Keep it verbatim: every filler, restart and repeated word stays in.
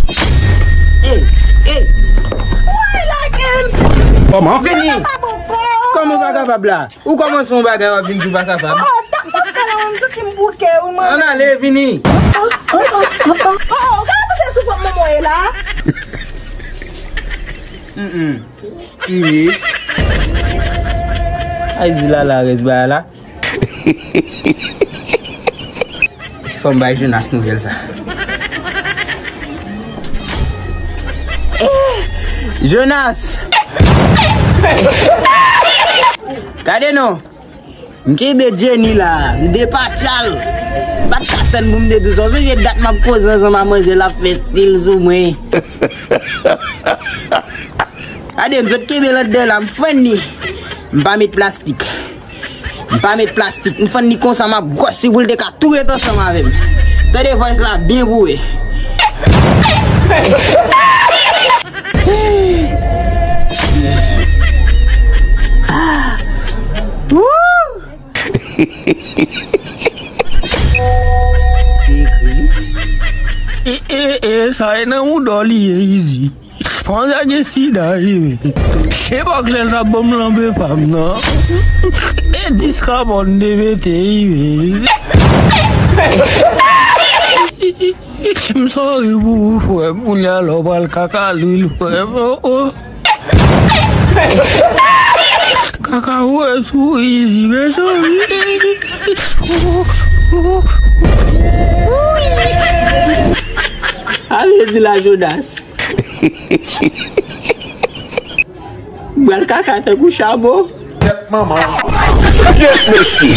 Ey, ey. Why like him? Kòman? Vini. Kòman w pa kapab la? Ou kòmanse yon bagay, w ap vin di w pa kapab. Oh, tap tap fè la, m santi m bouke, wi, mwen. Ann ale, vini. Oh, oh, oh, oh. Oh, oh, gade pou se sou pwòp manman w ye la. Mm, mm. Vini. Ay, di Lala rès bagay la. Fò m bay Jonas nouvèl sa. Jonas! Gade non. M kenbe Jenny la. M depatcha l. M pa t ka tann pou m te di w sa. Ou sonje dat m ap koze ansanm ak manzè l ap fè stil sou mwen. Gade, m sot kenbe l anndan la, m fann li. M pa met plastik. M pa met plastik. M fann li konsa, m ap gwòsi pou l te ka tou ret ansanm avè m. Tande voice la byen boure. Ah. Woo! E, e, e, sa e nan mouda w li ye, Izi. Pandan gen sida, wi. Se pa klè l t ap ban m lanbe pa m nan. E dis kabòn de mete, wi. M sòri pou ou, frè m. Kounye a la w pral kaka lwil, frè m. Oh, oh. Kaka wè sou Izi, mezanmi. Ale di la, Jonas. Bal kaka tankou chabon. Kèt manman. Kèt mesye.